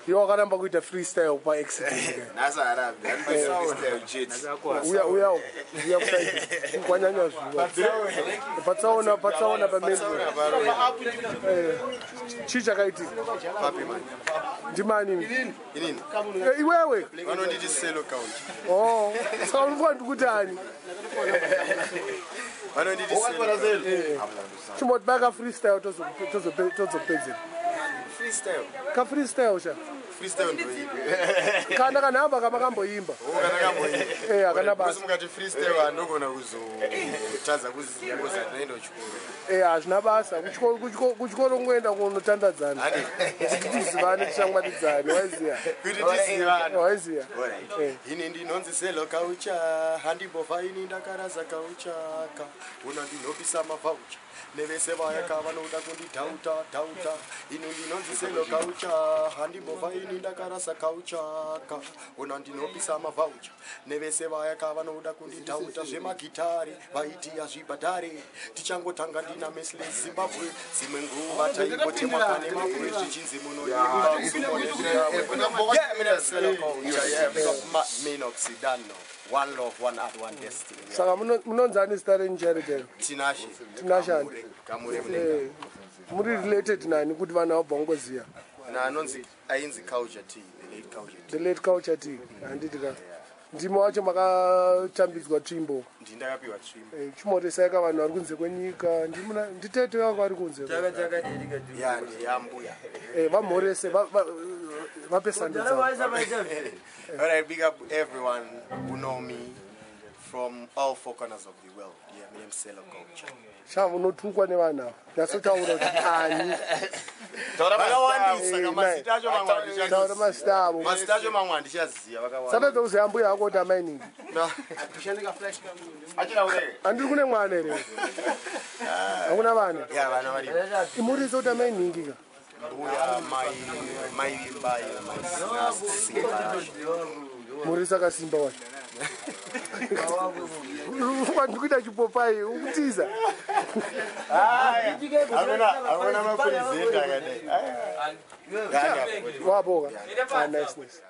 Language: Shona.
Iwe wakaramba kuita freestyle paaccident. Nhasi harambi, anotoita freestyle chete. Uya, uya, uya kuside kwanyanya zuva. Patsaona, patsaona pamendo. Patsaona paro. Chii chakaitika? Papi man. Ndimani? Inini. Iwewe. Vanonditi Selo Count. Oh, saka unofunga ndikuti ani? Vanonditi Selo. Chimboti baka freestyle tozopedzera. Freestyle. Ka freestyle sha. Freestyle ndoipi? Kana kanhamba kamakamboimba. Kana kamboimba. Eh, hakana basa. Because mukati freestyle andogona kuzotadza kuziva because handinoenda kuchikoro. Eh, hazvina basa. Kuchikoro kungoenda kunotandadzana. Handi. Kuti tizivane, tishamwaridzane, waiziya. Kuti tizivane. Waiziya. Alright. Ini ndinonzi Selo Kaucha, handimbofa ini ndakaraza kauchaka. Una ndinopisa mavhaucha. Nevese vaya ka vanoda kundidhauta dhauta. Ini ndinonzi Selo Kaucha, handimbofa ini ndakarasa kauchaka. Una ndinopisa mavhaucha. Nevese vaya ka vanoda kundidhauta zvemagitare, vaiti hazvibhadhare. Tichangotanga ndina Mesle Zimbabwe, dzimwe nguva taimbotemwa pane mabwe zvichinzi munoimba. Yeah, mina Selo Kaucha, yeah, big up Minox Dano. One love, one heart, one destiny. Saka munonzani zita renyu chairo chairo? Tinashe. Tinashe ani? Kamure Munenga. Muri related nani kuti vanhu vabva kungoziya? Na anonzi ainzi Culture T, the late Culture T. The late Culture T, handiti ka? Ndimi wacho makatambidzwa tsvimbo. Ndindakapiwa tsvimbo. Chimoresaika vanhu vari kunze kwenyika. Nditete vako vari kunze. Ya, ndiyambuya. Vamhorese, vape sando dzavo. All right, big up everyone who know me from all four corners of the world. Yeah, my name is Selo Culture. Sha, unotukwa nevanhu ava. Nyatsotaura kuti ani. Vakawandisa Eh, mazita acho mamwe handichaziva. Taura mazita avo. Mazita acho mamwe handichaziva, vakawanda. Satadza kuziva mbuya ako kuti amainingi. Handiri kune mwana here? Hakuna vana. Ya, vana varipo. Imurise kuti amainingi ka. Mbuya mai mai Vimbai mai Simba. Murisa akasimba wacho. Ndikuita chipopai ukutiza. Hakuna mapresenta akadai. Waboka. Ah, nice, nice.